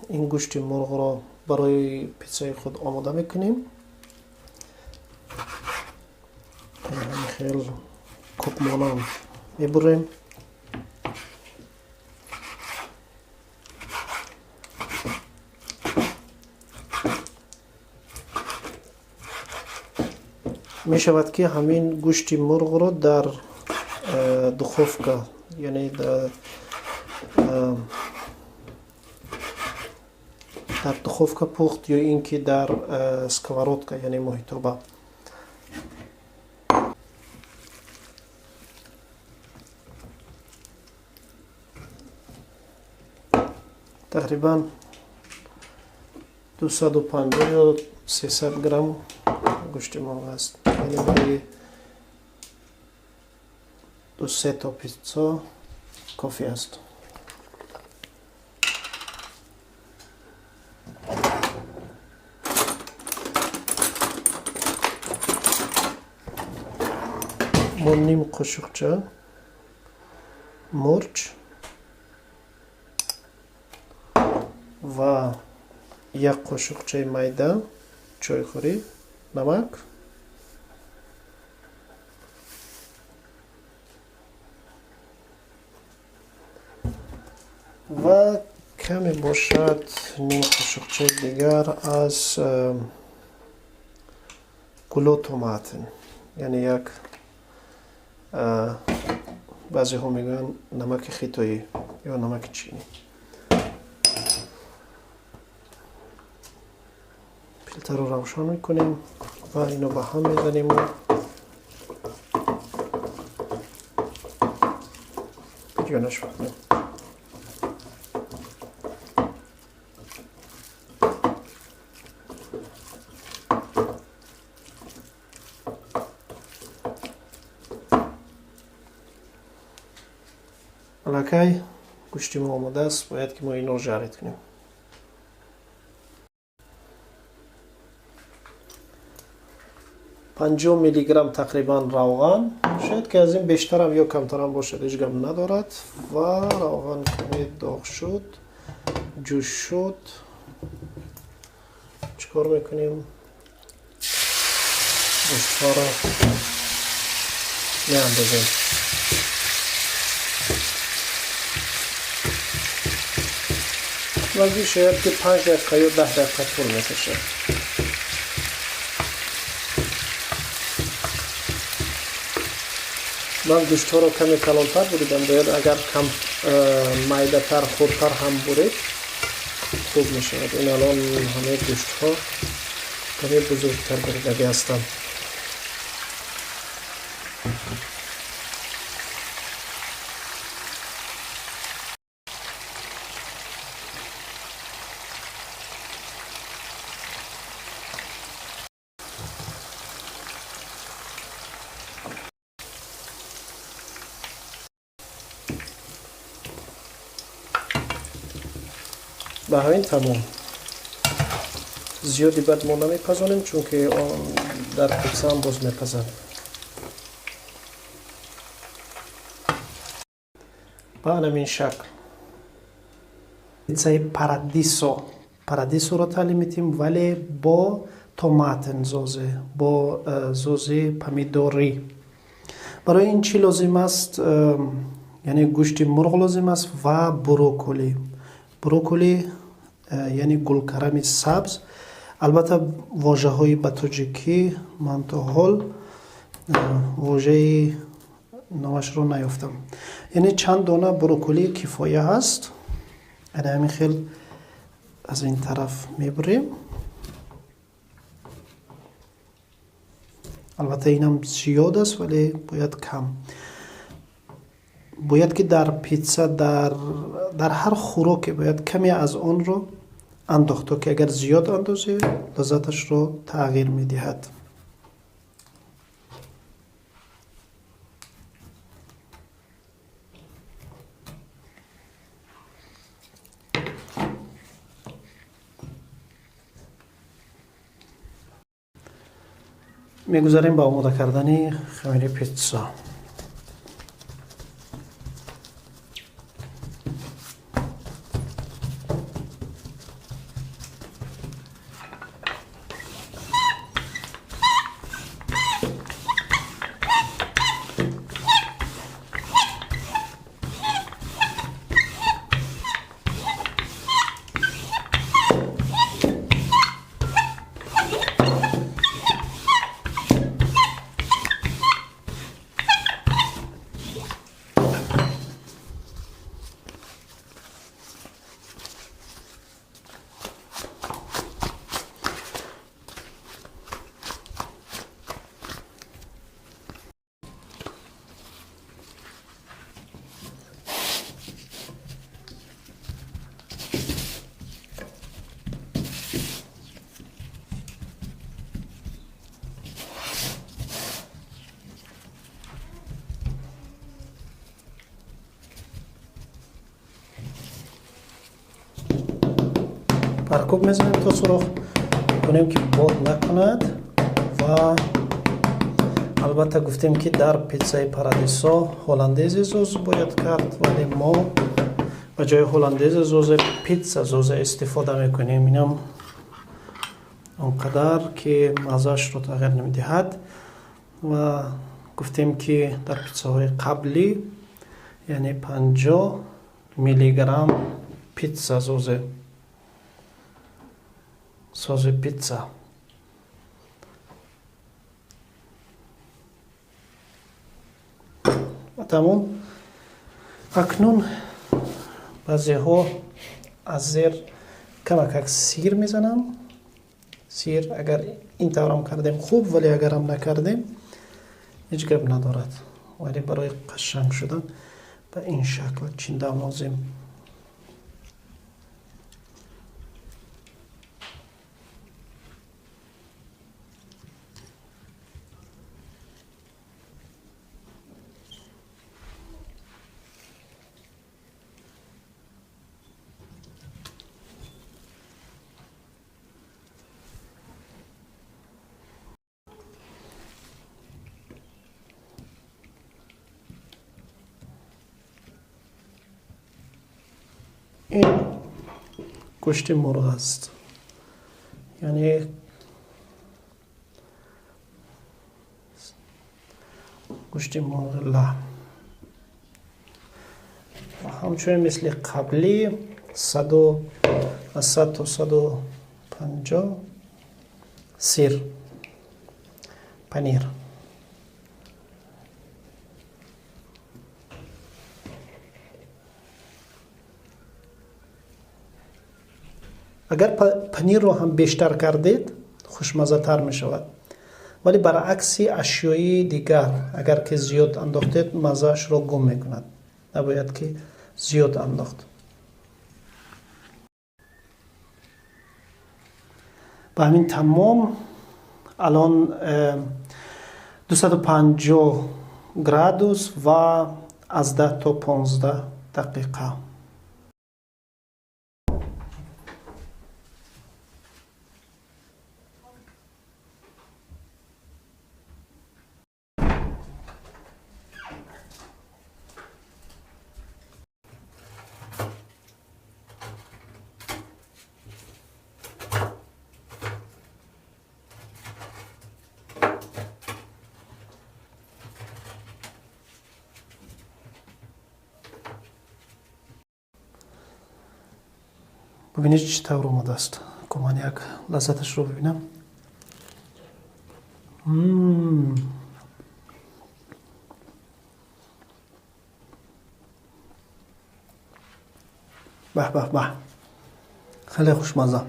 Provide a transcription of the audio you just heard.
Ин гӯшти мурғро барои питсаи худ омода мекунем. Хел кубмонанд мебурем. Мешавад ки ҳамин гӯшти мурғро дар духовка, яъне дар духовка пухт ё ин ки дар сковородка, яъне моҳитоба. Тақрибан 250 ё 300 грамм гӯшти мурғ аст. Яъне барои 2-3 то питса кофӣ аст. Мо ним қошуқча мурч ва як қошуқчаи майда чойхӯрӣ намак ва каме бошад ним қошуқчаи дигар аз гулотоматн, яъне як баъзеҳо мегӯянд намаки хитоӣ ё намаки чинӣ. Плитаро равшан мекунем ва ино ба ҳам мезанему бирёнаш мекунем. Аллакай гӯшти мо омода аст, бояд ки мо инро жарить кунем. 50 миллиграмм тақрибан равған, шояд ки аз ин бештарам ё камтарам бошад, ҳеҷ гап надорад. Ва равған каме доғ шуд, ҷӯш шуд, чӣ кор мекунем? Гӯштҳоро меандозем. Вазӣ шояд ки 5 дақиқа ё 10 дақиқа тӯл мекашад. Ман гӯштҳоро каме калонтар буридам, бояд агар кам майдатар, хурдтар ҳам буред, хуб мешавад. Ин алон ҳамаи гӯштҳо каме бузургтар буридагӣ ҳастанд. Ба ҳамин тамом. Зиёди баъд мо намепазонем, чунки он дар питсаам боз мепазад. Ба ҳамин шакл питсаи парадисо, парадисоро таълим медиҳем, вале бо Tomatensauce, бо соси помидорӣ. Барои ин чӣ лозим аст? Яъне гӯшти мурғ лозим аст ва брокколи. Брокколи, яъне гулкарами сабз. Албатта, вожаҳои ба тоҷикӣ ман то ҳол вожаи номашро наёфтам. Яъне чанд дона брокколи кифоя ҳаст. Яъне ҳамин хел аз ин тараф мебурем. Албатта, инам зиёд аст, вале бояд кам. Бояд ки дар питса, дар ҳар хӯроке бояд каме аз онро андохт, то ки агар зиёд андозӣ, лаззаташро тағйир медиҳад. Мегузарем ба омода кардани хамири питса. Паркуб мезанем то сурох кунем, ки бод накунад. Ва албатта гуфтем, ки дар питсаи парадисо холландези зоз бояд кард, вале мо ба ҷои холландези зозе питса зозе истифода мекунем. Инам он қадар ки маззаашро тағйир намедиҳад. Ва гуфтем, ки дар питсаҳои қаблӣ, яъне 50 миллиграмм питса зозе, сози питса. Ва тамом. Акнун баъзеҳо аз зер камакак сир мезананд. Сир агар ин таврам кардем, хуб, вале агарам накардем, ҳеҷ гап надорад, вале барои қашанг шудан ба ин шакл чиндан лозим. Ин гӯшти мурғ аст, яъне гӯшти мурғи лаҳм. Ва ҳамчунин мисли қаблӣ аз 100 то 150 сир, панир. Агар панирро ҳам бештар кардед, хушмаззатар мешавад, вале баръакси ашёи дигар, агар ки зиёд андохтед, маззаашро гум мекунад. Набояд ки зиёд андохт. Ба ҳамин тамом. Алон 250 градус ва аз 10 то 15 дақиқа. Бубинед, чӣ тавр омадааст. Ман як лаззаташро бибинам. Баҳ, баҳ, баҳ, хеле хушмазза.